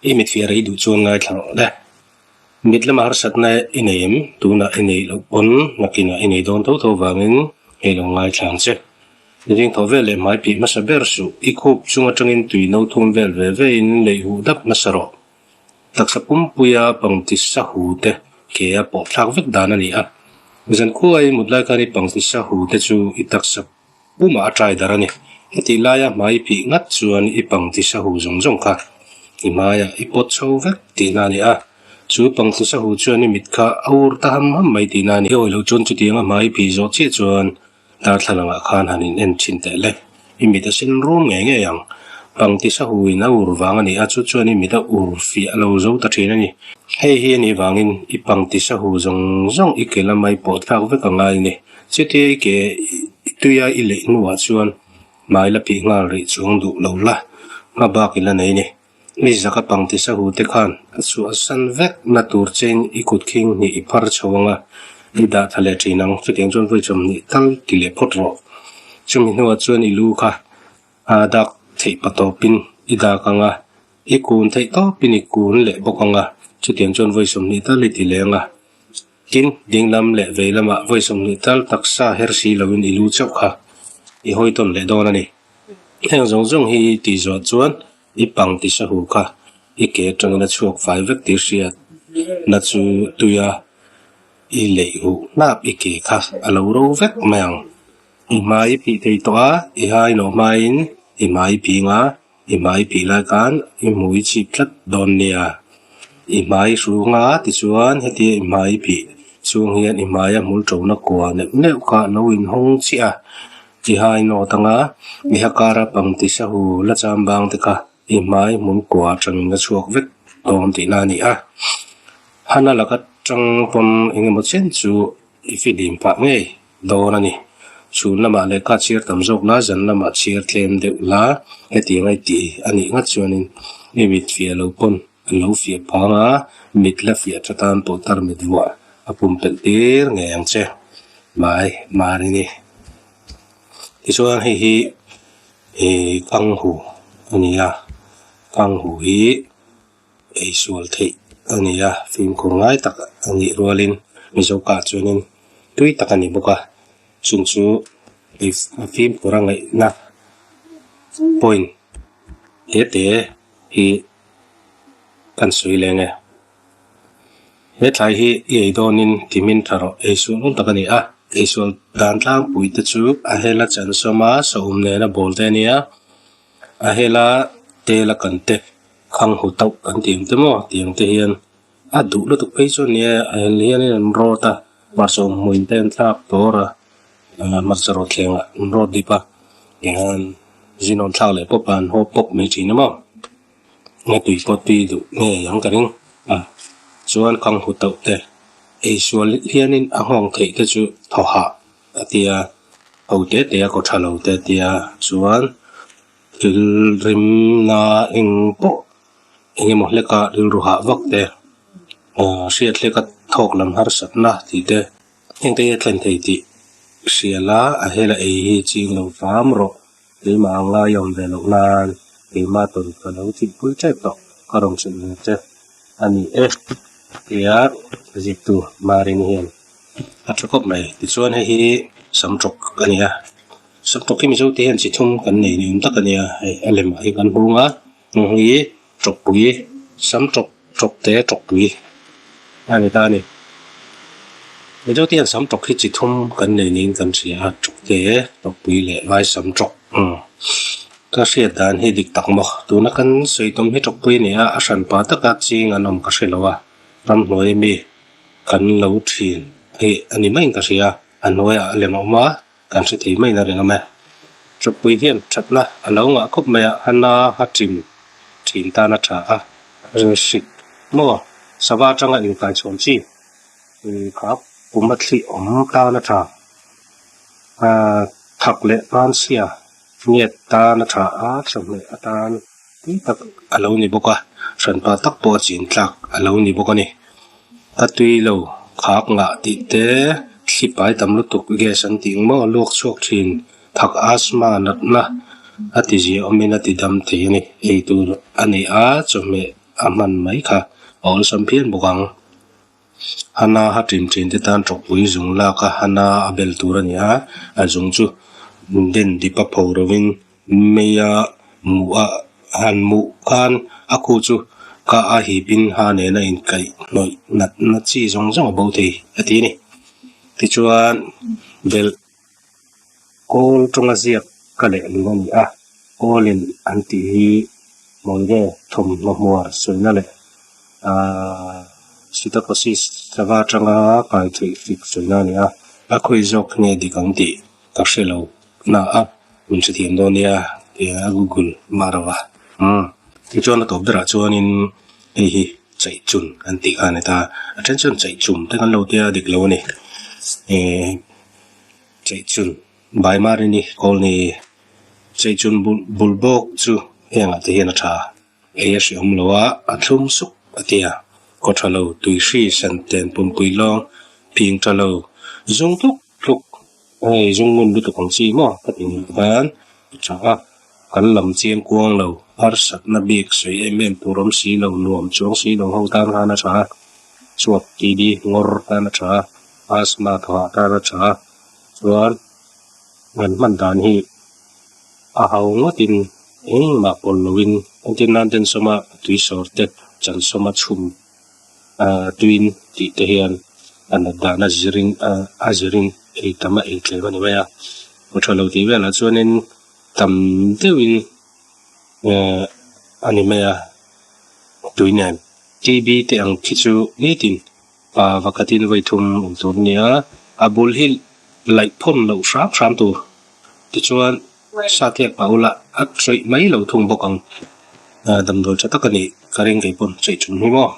I mit fiah rei duh chuan ngaithla rawh le. Mit lama harsatna i nei em? Tunah i neih loh pawn nakinah i nei dawn tho tho vangin hei lo ngaithla ang che. Zing thaw vel leh hmai phih hmasa ber suh. I khup chung atangin tui no thum vel ve ve in leih huh dap hmasa rawh. Taksa pumpuia pangti sahu te ke a pawh thlak vek dan a ni a. Zankhua i mut lai khan i pangti sahu te chu i taksa pumah a trai darh a ni. Hetih laia hmai i phih ngat chuan i pangti sahu zawng zawng kha i hmaiah i pawt chho vek tihna a ni a. Chu pangti sahu chuan i mit kha a ur ta ham ham mai tihna a ni. I awih loh chuan chutianga hmai i phih zawh chiah chuan Darthlalangah khan han in en thin teh le. I mit a sen rum ngei ngei ang. Pangti sahu in a ur vang a ni a, chu chuan i mit a ur fiah lo zo ta thin a ni. Hei hi a nih vangin i pangti sahu zawng zawng i ke lama i pawh thlak vek a ngai a ni. Chutia i ke i tuia i leih hnuah chuan hmai la phih nghal rih chuang duh lo la, hma bak i la nei a ni. I zaka pangti sahu te khan a chhuah san vek na tur chein i kut khing hnih i phar chho ang a, i dah tha leh thin ang. Chutiang chuan vawi 20 tal ti leh phawt rawh. Chumi hnuah chuan i lu kha a dak theih pa tawpin i dak ang a, i kun theih tawpin i kun leh bawk ang a, chutiang chuan vawi 20 tal i ti leh ang a. Tin, dinglam leh vei lamah vawi 20 tal taksa her si loin i lu chauh kha i hawi tawn leh dawn a ni. Heng zawng zawng hi i tih zawh chuan I pang ti sahu kha i ke atangin a chhuak fai vek tih hriat na chu tuia i leih huh hnap i ke kha a lo ro vek mai ang. I hmai i phih thei tawh a, i hai loh hmaiin i hmai i phing a, i hmai i phih lai khan i hmui chhip tlat dawn nia. I hmai i hrung a tichuan hetia i hmai i phih chhung hian i hmaia hmul ṭona kua neuh neuh kha a lo inhawng chiah a. Tihai nawt anga i ha kara pangti sahu la cham bang te kha i hmai hmun kua atangin a chhuak vek dawn tihna a ni a. Hana laka tang pawn eng emaw chen chu i fihlim phah ngei dawn a ni. Chhun lamah lehkha chhiar tam zawk la, zan lamah chhiar tlem deuh la, hetiang a i tih a nih ngat chuanin i mit fiah lo pawn a lo fiah phang a, mit la fiah tha tan pawh tarmit vuah a pumpelh tir ngei ang che. Mai mar i ni. Tichuan hei hi ih kanghu a ni a, kanghu hi eisual theih a ni a, fimkhur ngai tak a nih rualin Mizo kah chuanin tui tak a ni bawk a, chung chu fimkhur a ngaihna point te te hi kan sawi leng e. He thlai hi i ei dawnin timin tha rawh. Eisual awm tak a ni a, eisual dan tlangpui te chu a hela chansawm a, sawhum nena bawl te a nia, a hela tel a kan te, khang hu tauh kan tih ang te maw tih ang te hian a duh lutuk phei chu a nia, a hel hianin an rawt a, hmarcha awm hmuin te an thlak dawr a, hmarcha rawt thlengah an rawt dip a, tihian zinawn thlak leh pawp a an haw pawp mai thin a maw. Nge tui pawh tui duh ngei ang ka ring a, chuan kang hu tauh te eisual hianin a nghawng theih te chu thaw hah a tia, ho te te a kaw tha lo te a tia, chuan thil rimna eng pawh eng emaw hleka rilru hah vak te aw hriat hleka thawk lam harsatna tih te heng te hi a thlen thei tih hria la a hela ei hi ching lo hram rawh. Keimah ang ngai awm ve loh nan keimah tawn ka lo thihpui tep tawh ka rawn hrilh ve che a ni e tia ziktu Marini hian a tha khawp mai. Tichuan hei hi samtawk a ni a, samtawk hi Mizote hian chi thum kan nei ni awm tak a ni a, hei a lemah hi kan hung a, heng hi tawkpui samtawk tawkte tawkpui a ni ta a ni. Mizote hian samtawk hi chi thum kan nei niin kan hria a, tawkte, tawkpui leh vai samtawk. Ka hriat dan hi dik tak maw? Tuna kan sawi tum hi tawkpui a ni a, a hranpa taka ching an awm ka hre lo a, ramhnuai ami kan lo thin hi a ni maiin ka hria, a hnuaiah a lem a awm a. Kan hre thei mai na reng awm e. Chawpui hian thatna a lo ngah khawp mai a, a na a ṭim ṭhin tan a ṭha a, rinhrik maw sava atanga inkaichhawn chi kha kum a thlih awm tan a ṭha, thak leh panchhia nget tan a ṭha a, chawhmeh atan tui tak a lo ni bawk a, hranpa tak pawh a chin tlak a lo ni bawk a ni. Ka tui lo khak ngah tih te thli pai tam lutuk gas an tih ang maw luak chhuak thin thak asthma natna a ti zia awmin a ti dam thei a ni. Ei tur a ni a, chawhmeh. a hman mai kha a awlsam phian bawk ang. Hana ha ṭin ṭin te tan ṭawkpui zung lak a hana a bel tur a ni a, a zung chu den dip a pho rovin mei a muh a han muh khan a khu chu ka a hipin ha nena inkaih hnawih natna chi zawng zawng a bo thei a ti a ni. Tichuan belh kawl tawnga ziak ka lehlin a ni a, kawlin an tih hi Mawire thawmhnaw hmuar sawina leh aaa Psittacosis sava atanga kai theih fik sawina a ni a, a khawi zawk nge dik ang tih ka hre lo na a, min hrethiam dawn nia tia Google mah ro a. Umm tichuan a tawp berah chuanin hei hi chaihchun an tih kha a ni ta, a then chuan chaihchum te kan lo tia a dik lo a ni. Ehh chaihchun Baimarini Kawlni chaihchun bul bul bawk chu hengah te hian a tha. Ei a hrehawm lo a, a thlum suk a ti a. Kaw tha lo, tui hri, santen, pumpui lawng, phing tha lo, zung tluk tluk, hei zung ngun lutuk ang chi maw ka ti nih khan a tha a. Kan lam chiang kuang lo, harsatna bik sawi em em tur awm si lo, nuam chuang si lo ho tan khan a tha a. Chuap TB ngawr tan a tha a, asthma thawhah tan a tha a. Chuan kan hman dan hi a hau ngawtin engmah pawlh loin entir nan ten sawma tui sawr te chan sawma chhum ah tuin tih te hian a nat dan a zirin a zirin ei tam a ei tlem a ni mai a aw tha lo tih velah chuanin tam deuhin eh a ni mai a tui nen T_B te ang khi chu nitin Pa pakhatin vawi thum awm tur a ni a, a bul hi laih phawn loh hram hram tur. Tichuan satliak pah ula a hrawih mai lo thung bawk ang. Damdawi tha tak a nih ka ring kei pawn chei chum hi maw.